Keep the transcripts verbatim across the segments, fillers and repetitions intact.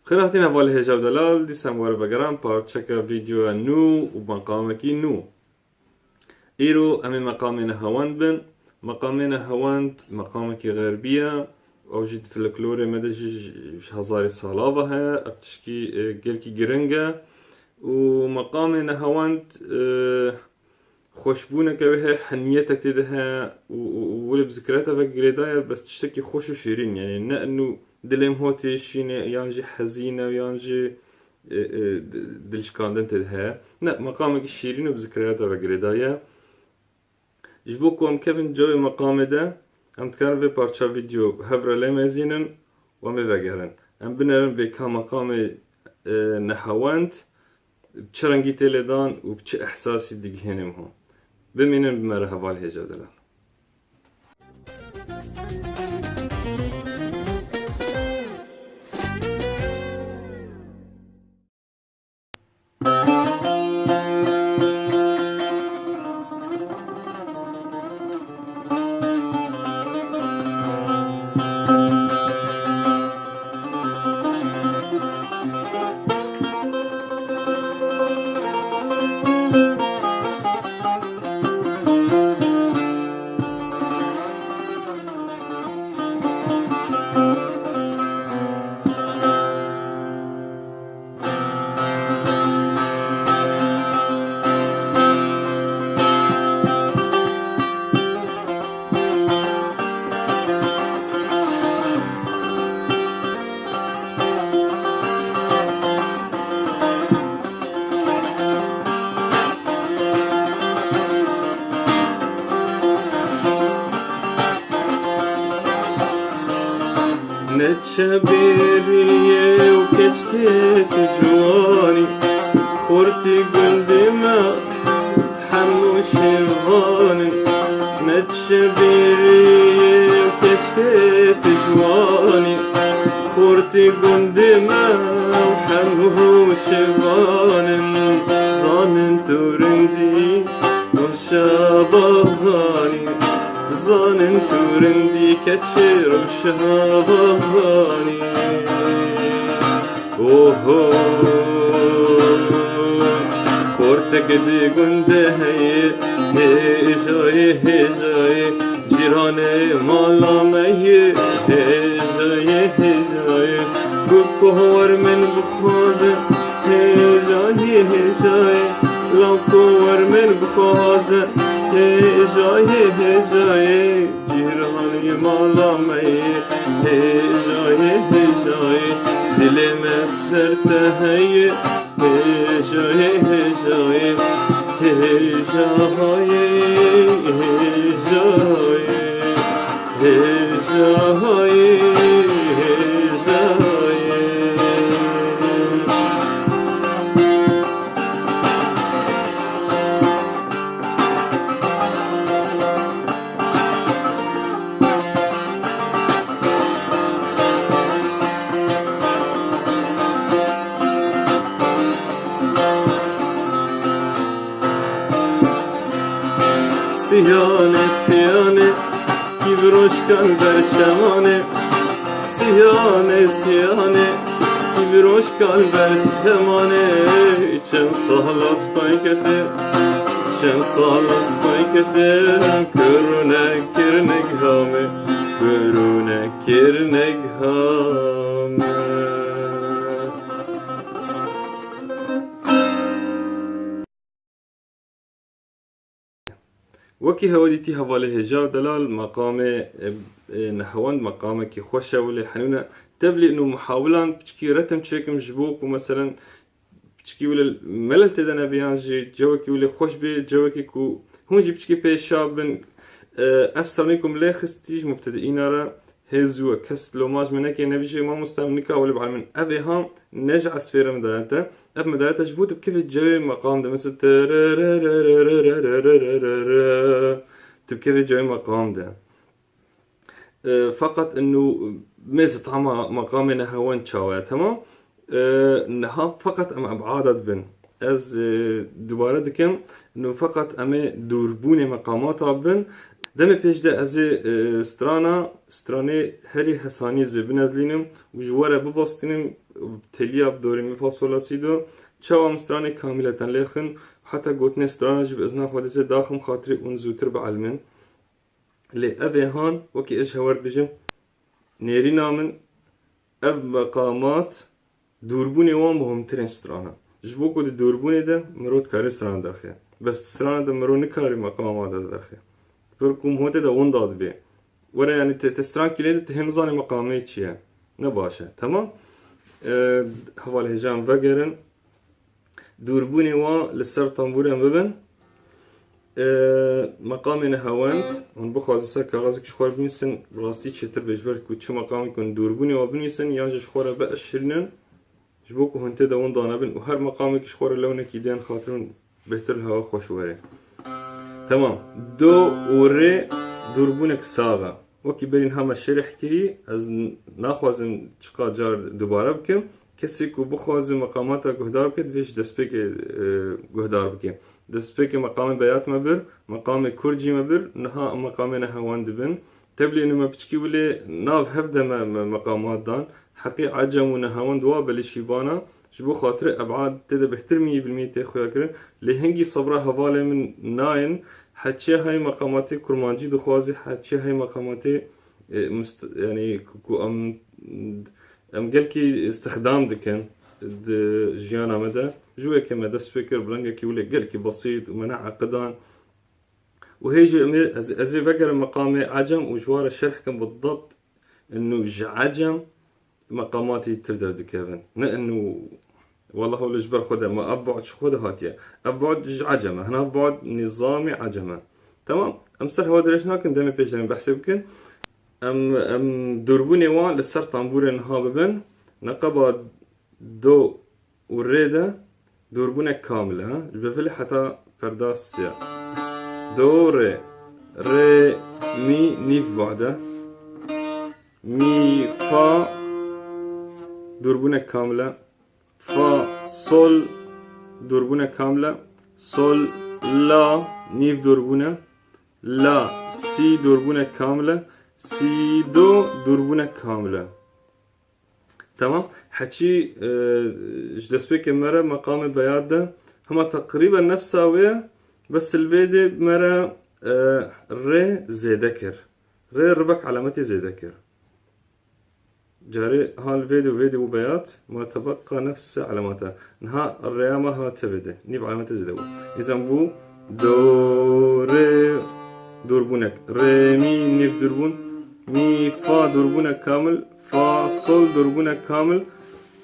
Xêr hatin hevalê hêja û delal, dîsa em were vegeran parçeke vîdyoya nû û meqamekî nû. Îro em ê meqamê Nehewend bin. Meqamê Nehewend meqamekî xerbî ye. Ew jî di folklorê me de jî ji hezarê sala ve heye. Ev tişkî, e, gelkî giring e. Û meqamê Nehewend, e, xweşbûneke wê heye, heniyetek tê de heye û, û, û wile bi zikriyata ve girêdaye, bes tiştekî xweş û şîrîn, yani ne inu dilê min ho têşîne yan jî hezîn e yan jî, e, e, di-, dilşikandin tê de heye. Ne, meqamekî şîrîn û bi zikriyata ve girêdaye. Ji bo ku em kevin cewê meqamê de, em dikarin vê parça vîdyo hev re lê mezînin û em ê vegerin. Em binerin vê ka meqamê, e, Nehewend, bi çi rengî tê lêdan û bi çi ehsasî digihêne min ho. Bimînin bi me re hevalê hêja û delal. Ne çebêriyê û keçikê tu ciwanî, xortî gundê me hemû şêvan in. Ne çebêriyê û keçikê tu ciwanî, xortî gundê me hemû şêvan in. Zanin tu rindî Rewşa bahanî, zanin tu rindî keçê rewşa bahanî. Oho, xortek di gundê heye, hêjayê, hêjayê, cîranê mala me ye, hêjayê, hêjayê. Ku koh wer min bixwaze, hêjayê, hêjayê. Law ku wer min bixwaze, hêjayê, hêjayê, cîranê mala me yê, hêjayê, hêjayê, dilê me ser te heye, hêjayê, hêjayê, hêjayê, hêjayê. Hêjayê, hêjayê. Siyane, siyane, kîvroşkan ber çemanê. Siyane, siyane, kîvroşkan ber çemanê. Çend sala spay kete, çend sala spay kete, kurune kirnek hame, kurune kirnek hame. Wekî hewe dîtî hevalê hêja û delal, meqamê, e, e, Nehewend meqamekî xweş e, wile henûne tevlî û muhawilan piçkî retim çêkim ji bo ku, meselen, piçkî wile melel tê de nebe yan jî cewekî wile xweş bê, cewekî ku hûn jî piçkî pê şa bin. E, ev sermî ku min lê xistî ji mubtedîîna re hê zû e. Kes loma ji min neke, nebijê mamoste, em nika wile bi min. Ev ê ha ne ji esfêre min dayete. Ev min dayete ji bo tu bikevî cewê meqam de. Mesela terererererererererere. Tu bikevî cewê meqam de. E, feqet inu mêze tama meqamê Nehewend çawa ye, temam. E, niha feqet em ebada dibin. Ez, e, dubare dikim, inu feqet em ê dûrbûnê meqamata bin. Demê pêş de ez ê, e, strana, stranê herî hesanî zê binezlînim û ji we re bibastînim, teliya do rê mi fa sol la si do. Çawa em stranê kamileten lêxin, heta gotinê strana jî bi izna Xwedê zê daxim xatirê hûn zûtir bielmin. Lê ev ê han, wekî ez ji hewer dibêjim, nêrîna min, ev meqamat, dûrbûnê wan muhimtirên strana. Ji bo ku di dûrbûnê de mirov dikare strana derxe. Bes di strana de mirov nikare meqama wan de derxe. Pir ku hotê de winda dibe. Were, yanî te, te stran kîlê de, te hê nizanî meqamê çi ye. Ne baş e. Temam. E, heval hêjan vegerin. Dûrbûnê wan li ser tembûrên bibin. E, meqamê nehewend, hûn bixwazin ser kaxezek ji xwe re binivîsin, bi rastî çêtir be, ji ber ku çi meqamê ku hûn dûrbûnê wan binivîsin, yan jî ji xwe re bieşirînin, ji bo ku hûn tê de winda nebin û her meqamekî ji xwe re lewnekî dên, xatir hûn bêhtir li hewa xweş were. Temam. Do û rê dûrbûnek sax e. Wekî berî niha me şerh kirî, ez n-, naxwazim çiqa car dubare bikim. Kesê ku bixwaze meqamata guhdar bike, divê ji destpêkê, e, guhdar bike. Destpêkê meqamê beyat me bir, meqamê kurd jî me bir, niha em meqamê nehewend dibin. Teblî ênû me piçkî wile nav hev de me, me meqamat dan. Heqî ecem û nehewend wa belê şîbana. Ji bo xatirê ebad tê de bêhtir mî bilmî tê xuya kirin. Lê hingî sebra hevalê min nayên, heçê hay meqamatê kurmancî dixwazî, heçê hay meqamatê, e, must-, yanî ku, ku em, em gelkî îstixdam dikin di jiyana me de. Ji wê ke me dest pê kir bi rengekî wile gelkî besît û me neeqidan. Û hê jî em ê, ez, ez ê vegerim meqamê ecem û ji wa re şerh kim bidebt. Inu ji ecem meqamatî tir derdikevin. Ne inu, wallah, wele ji ber xwe de, ma ev bu'd ji xwe de hatiye. Ev bu'd ji ecem e. Hina bu'd nîzamê ecem e. Temam. Em ser hewa dirêj nakin, demê pêş de em behsê bikin. Em, em dûrbûnê wan li ser tembûrê niha bibin. Neqeba do û rê de dûrbûnek kamil e, ha? Ji bevilê heta perda sê. Do, rê. Rê, mî, nîv bu'd e. Mî, fa, dûrbûnek kamil e. Fa, sol, dûrbûnek kamil e. Sol, la, nîv dûrbûn e. La, si, dûrbûnek kamil e. Si, do, dûrbûnek kamil e. Tamam. Heçî, e, ji destpêkê me re meqamê beyat de hema teqrîben nefsa wê ye, bes li vê dê me re, e, rê zêde kir. Rê ribek elemetê zêde kir. Carê hal vê dê û vê dê bû beyat, ma tebeqa nefse elemata. Niha rêya me hate vê dê. Nîv elemete zêde bû. Îzan bû do, rê, dûrbûnek. Rê, mî, nîv dûrbûn. Mî, fa, dûrbûnek kamil. Fa, sol, dûrbûnek kamil.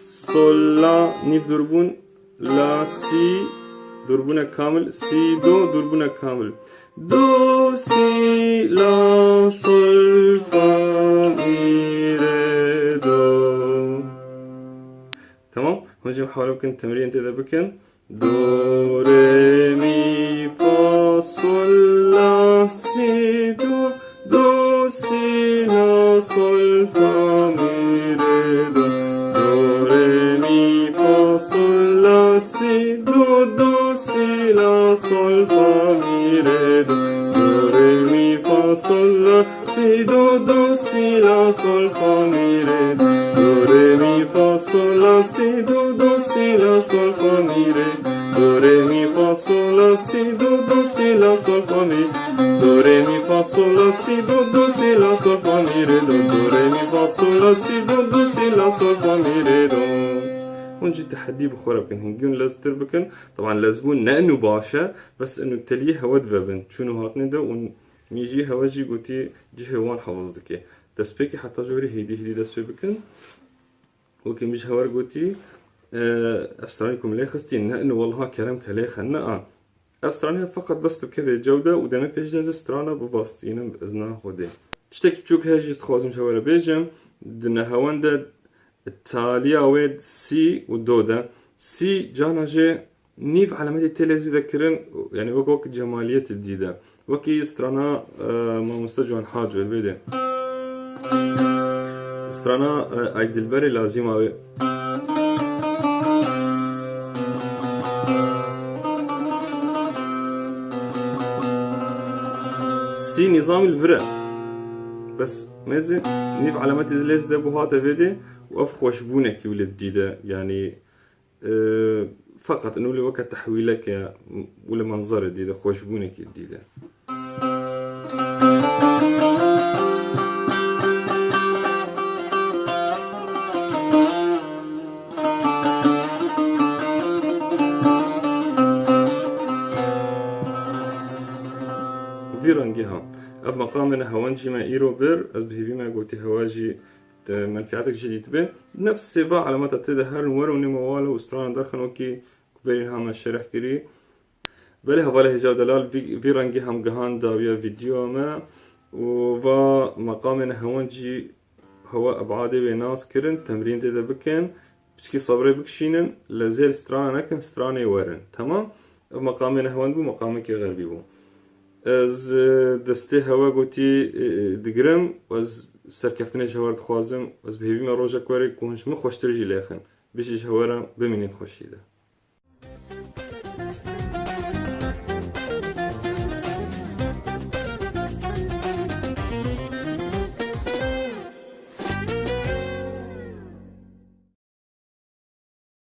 Sol, la, nîv dûrbûn. La, si, dûrbûnek kamil. Si, do, dûrbûnek kamil. Do, si, la, sol, fa, mi, re, do. Tamam. Hûn jî hewle bikin, temrîn tê de bikin. Do, re, mi, fa, sol, la, si, do, do, si, la, sol, fa, mi, re, do. Do, re, mi, fa, sol, la, si, do, do, si, la, sol, fa, mi, re, do. Do, re, mi, fa, sol, la, si, do, do, si, la, sol, fa, mi, re, do. Do, re, mi, fa, sol, la, si, do, do, si, la, sol, fa, mi, re. Do, re, mi, fa, sol, la, si, do, do, si, la, sol, fa, mi. Do, re, mi, fa, sol, la, si, do, do, si, la, sol, fa, mi, re, do. Do, re, mi, fa, sol, la, si, do, do, si, la, sol, fa, mi, re, do. Hûn jî tehdî bi xwe re bikin. Hingî hûn leztir bikin. Taban lezbûn ne inu baş e. Bes inu teliyê hewe divebin. Çûn û hatinê de û Mî jî hewe jî gotî cihê wan hefiz dike. Destpêkê heta jorî hêdî hêdî dest pê bikin. Wekî min ji hewer gotî, e, ev stranî ku min lê xistî, ne, ne, welha kerem ke lê xe, ne, a. Ev stranî feqet bes tu kevê cew de û demê pêş de ez ê strana bibastînim bi izna Xwedê. Tiştekî çûk heye jî dixwazim ji hewe re bêjim, di nehewend de taliya wê sî û do de. Sî cana jê nîv elemetê tê lê zêde kirin, yanî wek, wek cemaliyetê dî de. Wekî strana, e, mamoste Ciwan Hac wê bê de. Strana, e, Ay Dilberê lazîma wê. Sî Nizamî li vir e. Bes mêzê nîv elemetê zî lê zî de bû hate vê dê û ev xweşbûnekî wî li dî de. Yanî, e, feqet ino li weke tehwîleke û li menzerê dî de, xweşbûnekî dî de. Vî rengî ha. Ev meqamê nehewend jî me îro bir, ez bi hêvî me gotî hewa jî te menfîetek jî dîtibe. Nefsê va elemata tê de herin werin û nême wale û strana derxin wekî ku berî niha me şerh kirî. Belê hevalê Hêja Delal vî, vî rengî hem gihan dawiya vîdyoya me û va meqamê nehewend jî hewa ebadê wê nas kirin, temrîn tê de bikin, piçkî sebrê bikişînin, lezê li strana nekin, stranê werin. Temam? Ev meqamê nehewend bû, meqamekî xerbî bû. Ez, e, destê hewe gotî, e, e, digirim û ez serkeftinê ji hewe re dixwazim. Ez bi hêvî me rojek were ku hûn ji min xweştir jî lêxin. Bijî ji hewe re, bimînît xweşî de.